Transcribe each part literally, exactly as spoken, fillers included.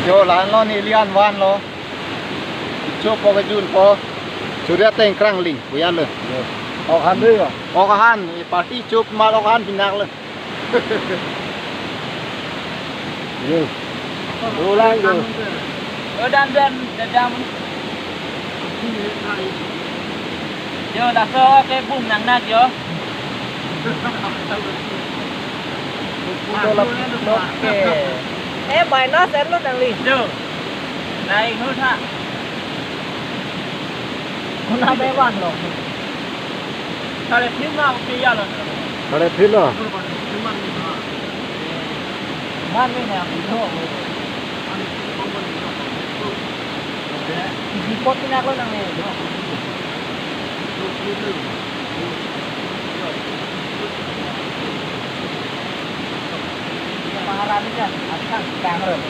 Jo, la-an lo, neli an vanlo. Ichop po kejun po. Suri ateng krangling, puya lo. Yo. Ok han do yo. Ok han, party chop mar ok han pinak lo. Yo. Ulang yo. Yo, dam, dam, dam, dam. Yo, laso ke bum nangnak yo. Oke. Eh, minus erlo nangli. Yo. Nai hul tha. Kuna bewan lo. Kare phin ma upi ya lo. Kare phin lo. Man ni na pino. Isi pot pinak lo nang ni. Maharani kan, akan kangren.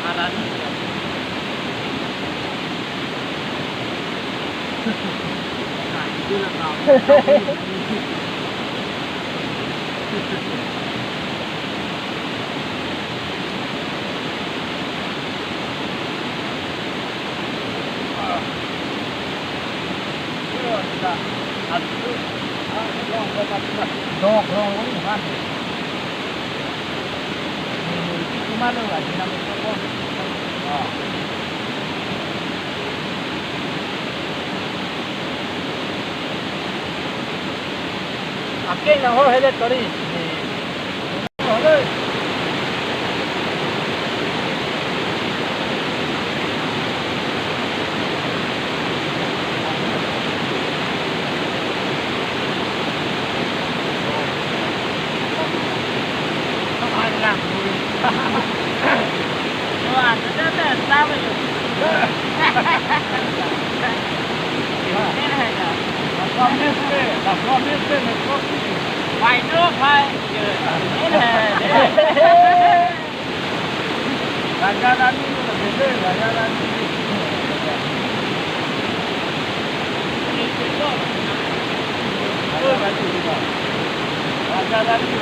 Maharani. Dok rong rong kan. Aking nang ho helet kari. Raja Rani, Raja Rani. Raja Rani,